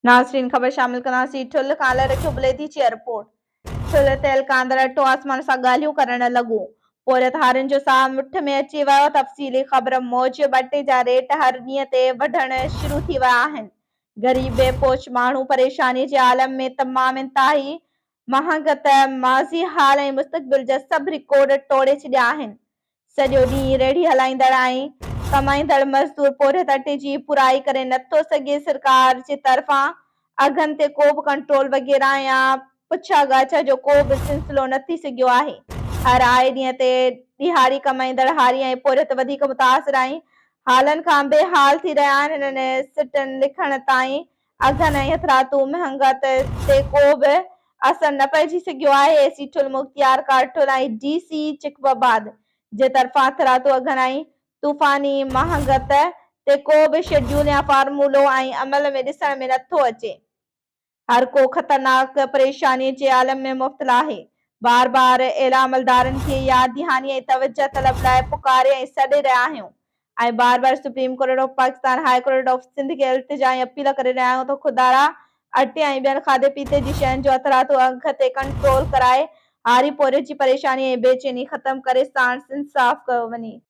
ناظرين خبر شامل ڪنداسين ٺل کان الهه رکيو بليدي جي ايئرپورٽ ٺل تيل ڪاندڙ اٽو آسمان سان ڳالهيون ڪرڻ لڳو پورهيت هارين جو ساهه مٺ ۾ اچي ويو تفصيلي خبر موجب اٽي جا ريٽ هر ڏينهن تي وڌڻ شروع ٿي ويا آهن غريب بي پهچ ماڻهو پريشاني جي عالم ۾ تمام انتهائي مهانگ ته ماضي حال ۽ مستقبل جا سڀ رڪارڊ ٽوڙي ڇڏيا آهن سڄو ڏينهن ريڙهي هلائيندڙ ۽ ڪمائيندڙ مزدور پورهيت اٽي جي پورائي ڪري نه ٿو سگهي، سرڪار جي طرفان اگهن تي ڪو به ڪنٽرول وغيره يا پڇا ڳاڇا جو ڪو به سلسلو نه ٿي سگهيو آهي. هر آئي ڏينهن تي ڏهاڙي ڪمائيندڙ هاري ۽ پورهيت وڌيڪ متاثر ۽ حالن کان بي حال ٿي رهيا آهن، هنن سٽن لکڻ تائين اگهن ۽ هٿرادو مهانگائي تي ڪو به اثر نه پئجي سگهيو آهي، اي سي ٺل مختيار ڪارٺل ۽ ڊي سي چڪب آباد جي طرفان هٿرادو اگهن ۽ طوفاني مهانگائي تي ڪو به شيڊيول يا فارمولو ۽ عمل ۾ ڏسڻ ۾ نٿو اچي. هر ڪو خطرناڪ پريشاني جي عالم ۾ مبتلا آهي. بار بار اعليٰ عملدارن کي ياد دهاني ۽ توجهه طلب لاء پڪاري ۽ سڏي رهيا آهيون ۽ بار بار supreme court of Pakistan, high court of Sindh کي التجا ۽ اپيل ڪري رهيا آهيون ته خدارا اٽي ۽ ٻين کاڌي پيتي جي شين جو هٿرادو اگهه تي ڪنٽرول ڪرائي هاري پورهيت جي پريشاني ۽ بي چيني ختم ڪري ساڻس انصاف ڪيو وڃي.